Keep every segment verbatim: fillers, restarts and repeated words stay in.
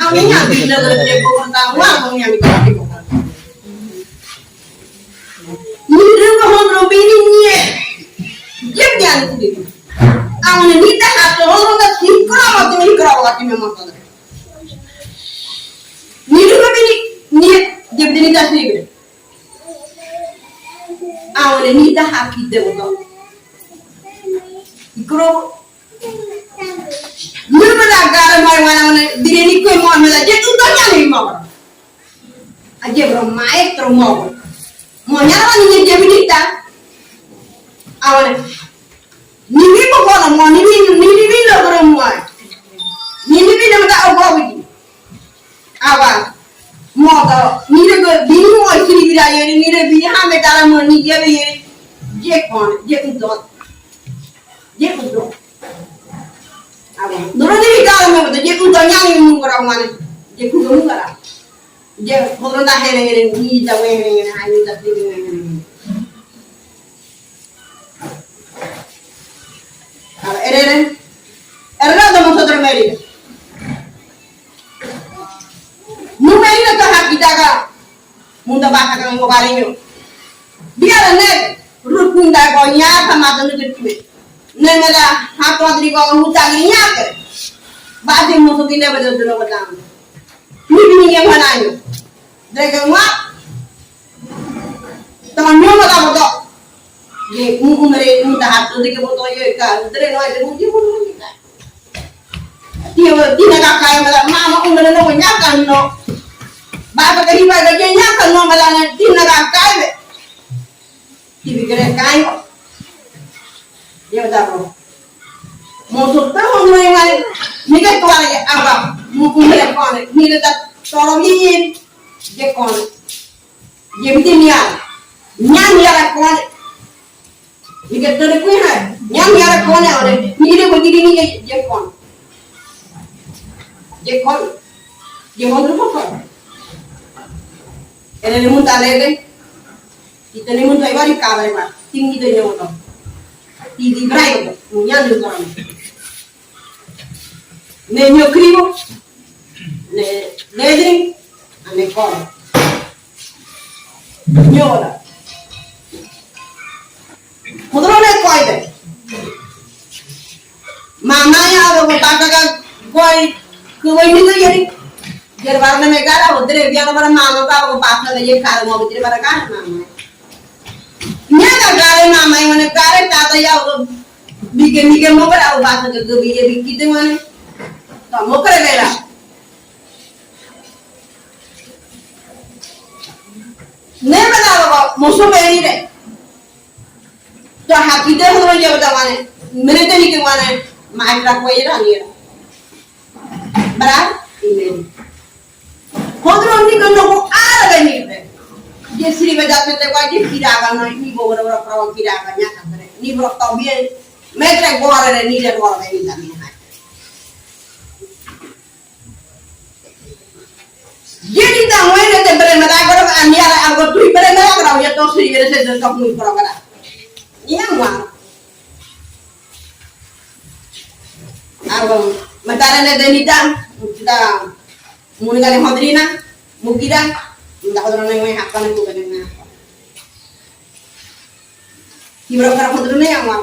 Amoña bina gere boko ta wa, amoña bina gere boko. Nirü ko hondro bini nie. Jep dia ni kudi. Amoña nita hako hondro ta sikra ma tu sikra wa ti me ma ta. Nirü ko bini nie, jep dia nita sikra. Amoña nita haki de boko. Ikro. Nirü ko da gara mai wa Bro, maestro mo. Mo nyara ni ni jebidita. Awane. Ni ni mo kono mo, ni ni, ni ni ni lo bro mo. Ni ni ni lo mata o bobidi. Awa. Mo to, ni le go, bini mo kiri bira yeri, ni le bini ha me tara mo, ni jebe yeri. Je kon, je kudo. Je kudo. Awa. Noro ni bira mo, je kudo nyani mo kora mane. Je kudo mo kora. Je, hodro da here here, ni da we here here, ha ni da here here. Aba, here here. Here da mo hodro meri. Mo meri na to ha kita ka. Munda baka ka ngo bari nyo. Biara ne, rukun da ko nya ka mata nu te tuwe. Ne mera, ha to adri ko huta giri nya ke. Bati mo so tine bade dino bade. Ni bini nge manaño. Dreke ngwa. Tama nyoma da boto. Ye, mu umre, mu da hatu, dreke boto, ye ka, dre no, ye, mu, ye, mu, ye, ka. Tiyo, tina ka kai, mala, mama, umre, no, nya ka, no. Baba ka hiba, ka, ye, nya ka, no, mala, na, tina ka kai, be. Tibi kere kai. Ye, da, no. Mo so, ta, mo, no, ye, mala, ni ke, tuare, ye, aba, mu, umre, kone, ni ke, ta, toro, ni, ye. Je kon. Je biti niar. Niar niar a kon. Ni ke tore ko ha. Niar niar a kon ore. Ni de ko digi ni je kon. Je kon. Je kon ru ko kon. Ere ni mun tale de. Itani mun tai bari kabare ba. Tingi de nyoto. Ti di brai ko. Niar ni kon. Ne nyo kribo. Ne, ne dring, ane koro. Nyola. Kudro ne koy de. Mama ya ro ko taka ka koy, ko wai ni ko yeri. Jer bar ne me gara, odre biya na bar mama ka ko pasa de ye kar mo, odre bar ka mama. Nya ka gare mama, mane gare tata ya, bige, bige mo bara, o basa ke, ke bige, bige te mane. To mo kare bera. Ne bada lo, mo so beri re. To hakite ho ye bada mane, mene te ni ke mane, ma akra ko ye ra ni ra. Bara, ime. Hodro ni ko no ko ara ga ni re. Je siri be date te wa je kira ga no ni bo boro boro pro kira ga nya ka re. Ni boro to bie. Metre go ara re ni re go ara ni ta ni ha. Je ni ta mo ne te bere mara ko ani ara algo tu bere mara ko ya to siri bere se to mu ko ga. Ni ya mo. Ago, matara ne denita, kita, muni kane hodrina, mukira, nda hodrona ngue hakana tu kane na. Kibra kara hodrona ya ma.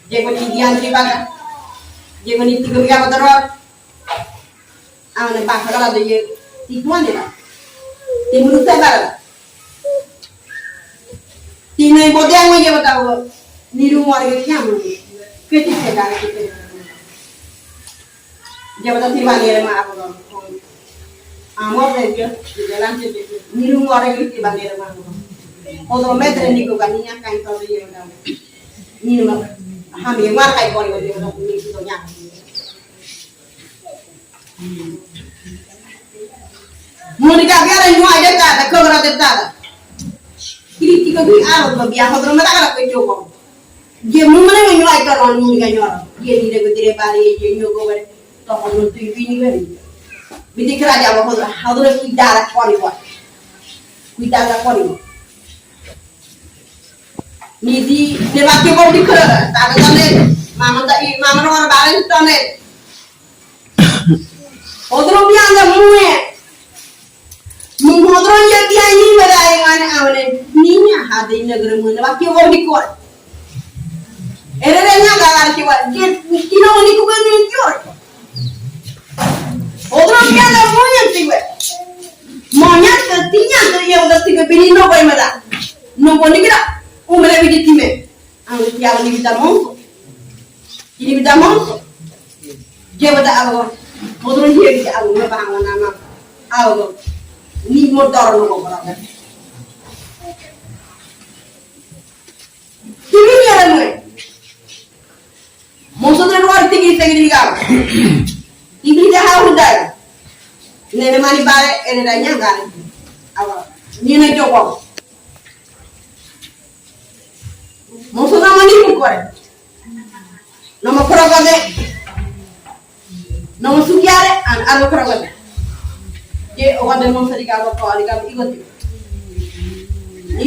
Jeko ni dian tri baka. Jeko ni tiga baka hodrona. Awane basa kala de ye, ti tuan de la. Ti mulu te bara la. Ti ne bode ang ye bata wo. Niru ngore ke kiamu. Keti se dara keti. Jabata ti bani re ma apo. Amo de ke, de la ke. Niru ngore ke ti bani re ma apo. Otro metre ni ko kani ya kan to de ye bata. Ni ma. Ham ye mar kai ko ni de bata ni to nya. Muni ka biara nyuai de tada, kogra de tada. Kritiko dui aro ko bia hodro mata kara ko joko. Je mu mane nyuai ka ron muni ka nyuai. Je ni de ko dire bari je nyoko bari. To hodro tu bini bari. Biti kara jabo hodro, hodro ki dara kori wa. Ki dara kori wa. Ni di, ne bati ko di kara, tada tane, mama ta i, mama no bara tane. Hodro bianda mue. Mu hodro ya biani bada ai ngane awne. Niña hade nagara mue na baki wor di kor. Ere re nya gagar ki wa. Je kino ni ku ni kor. Hodro bianda mue tiwe. Moña tiña ya udah tiga bini no bai mada. No boni kira. Umre bidi time. Ang tiaw ni bida monto. Ini bida monto. Dia bida awo. Modron dia bida awo. Mabahang nama. Awo. Ni mo doro no mo kora. Timi ni ara mo. Monso dre wari tigi tigi diga. Ibi de ha uda. Nene mani bare ene da nyangare. Awa. Ni ne joko. Monso na mani mo kore. Nomo koro kode. Nomo sukiare, an, an koro kode. Ye, o kode monso diga ko, diga igo ti. Ni.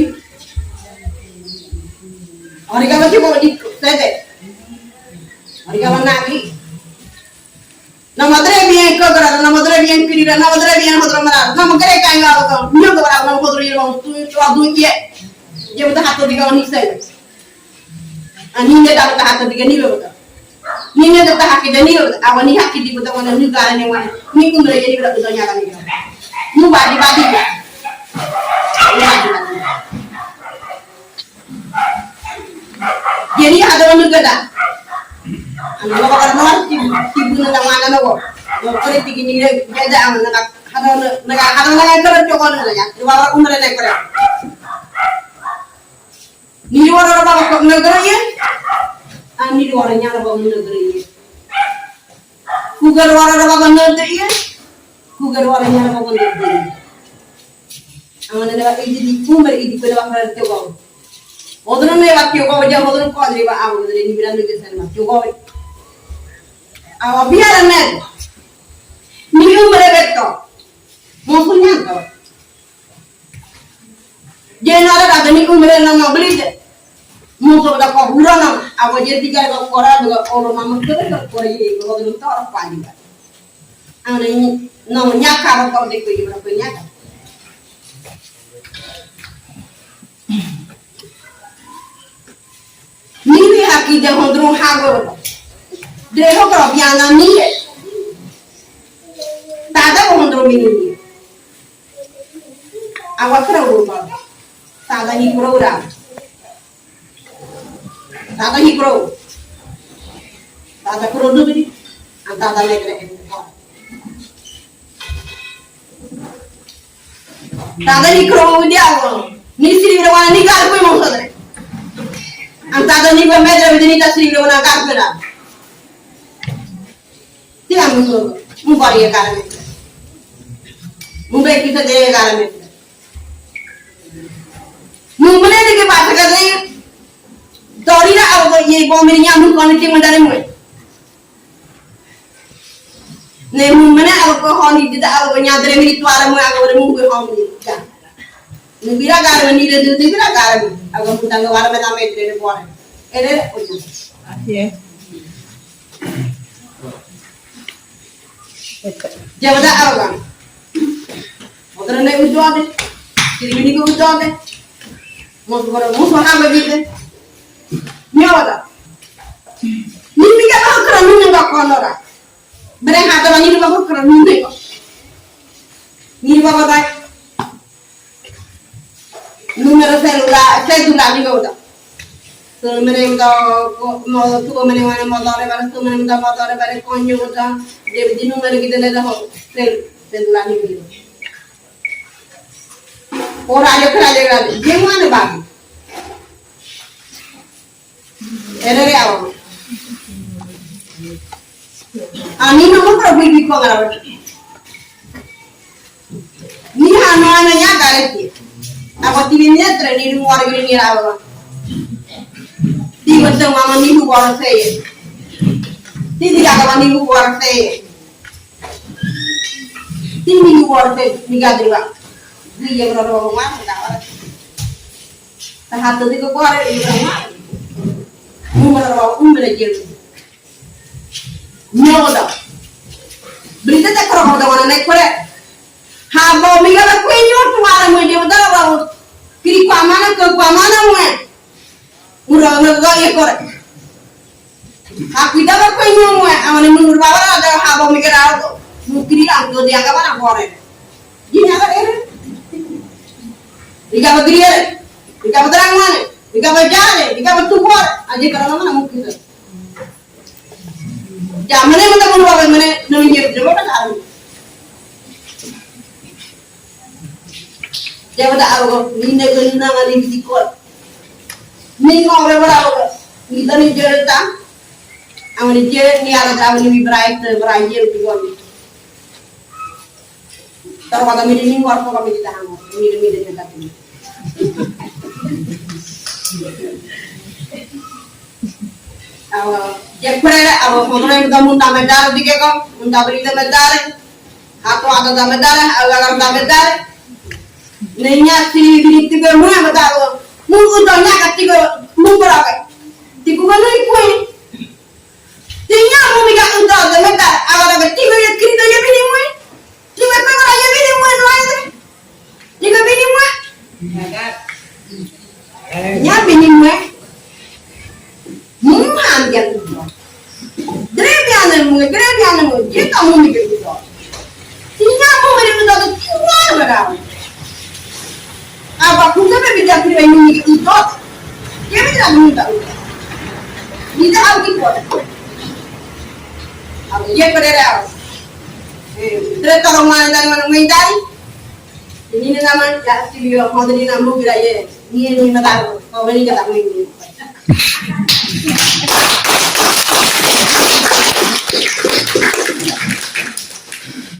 Ori kama ti ko di sede. Ori kama nagi. Nomo dre bien ko gara, nomo dre bien kiri, nomo dre bien hodro mara, nomo gere kainga ko, nyo ko gara, nomo hodro iro, tu, tu, tu, ye. Ye, buta hato diga ni sede. Ani ne da buta hato diga ni lo buta. Ni ne da buta haki da ni lo buta. Awa ni haki di buta wana ni gara ni wana. Ni kumre ye ni buta buta nyala ni. Ni wadi wadi. Ni wadi wadi. Ye ni hada wana gada. Ani lo buta wana ti ti buta da wana lo. Lo kore ti ni le gada wana na hada wana na hada wana na kore ti wana ya. Ni wala umre na kore. Niri wara raba ko nagara ye. Ani niri wara nyara ba nagara ye. Kugar wara raba ko nagara ye. Kugar wara nyara ba nagara ye. Amane ne ba idi di umar idi ko ne ba kara tiyo ko. Odro ne ba tiyo ko ja odro ko dri ba awo dri ni bira ne ke sen ba tiyo ko. Awa biara ne. Ni umar beto. Mosunya to. Jeno ada kata ni umre na mabli de. Muso da ko hura na, awo je tiga ko kora do ko lo mama kere ko kora ye ko do to ora pani ba. Ane ni no nyaka ba ko de ko ye ko nyaka. Ni bi haki de hondro hago. De ho ko biana ni. Tada ko hondro mi ni. Awa kura urupa. Tada ni kura ura. Tada ni kura. Tada kura udu bidi. An tada ni kura. Tada ni kura udu awa. Ni siri ura wana ni gar kui mo sodre. An tada ni ba medre bidi ni ta siri ura wana gar kui ra. Tira mundo, mundo bari ye garame. Mundo e kisa de garame. Mundo ne de ke bata ka de. Dori na awo ye bo miri nya mundo ne ke mandare mo. Ne mundo ne awo ko honi de awo nya dre miri tuara mo awo re mundo honi ka. Ni bira garame ni de de bira garame. Awo mundo ga wara me na me de de bora. Ere o. Así es. Jabada awa. Odra ne ujode. Kirimini ko ujode. Mosu boro mosu hama bide. Nyawada. Ni mi ka ba kra nune ba konora. Bere hada ni ba kra nune ba. Ni ba ba ba. Numero selula, selula ni goda. Sumene muda, mo, sumene wane motore bare, sumene muda motore bare, konyo muda. Jebedi numero ki dene da ho, sel, selula ni goda. Ora ayo kra ayo kra, je wane babi. Erere awa. Ani no mo kra bui biko ngara. Ni hano ano nya gareti. Ako tibi ni etre ni rumo ari ni awa. Ti bete mama ni hu wara seye. Ti di kaka ni hu wara seye. Ti ni hu wara seye ni gadri wa. Di ye ro ro wa da wa. Tahato di ko kware di ko ma. Umra wa umra jeri. Nyoda. Brita ta koro da wana ne kore. Ha bo mi ga kwe nyo tu wara mo de da wa. Kiri kwa mana ko kwa mana mo. Ura na ga ye kore. Ha ku da kwe nyo mo. Amane mo ura wa da ha bo mi ga da ko. Mo kiri la ko de ga mana kore. Jini aga ere. Iga ba griere. Iga ba drangmane. Iga ba jare. Iga ba tukor. Aje karana mana mukisa. Jamane mata mulu ba mane nani ye jama ka taru. Dia bata awo, ni ne ko ni na ngani bisi ko. Ni ngo re bara awo, ni tani jere ta. Awo ni jere ni ara ta awo ni bi brai te brai jere ti ko. Taro kata mi di ni ngo ko mi di ta ngo. Mi di mi di ta. Awo, jepre, awo, homre mi ta munta medare dike ko, munta bri te medare. Hato ada da medare, awo agar da medare. Nenya ti bini tibe mu medare. Mu udo nya ka tibe mu berake. Tiku manu ikui. Tinya mu miga udo da medare, agar da tibe ya krito ya bini mu. Tibe pengara ya bini mu no ayo. Tibe bini mu. Nya bini mu. Mu han dia udo. Dere biane mu, dere biane mu, jeta mu mi ke udo. Tinya mu mi ke udo, tinya mu mi ke udo. Aba kuke be bidia kuri mi ke udo. Ye bidia mu ta udo. Bidia au ki ko. Au ye ko dere au. Eh, dere taro mane dari mane mane dari. Ini ni nama ya ti biyo mo dari namu gira ye. Ni ni mata ko, ko ni kata ko ni.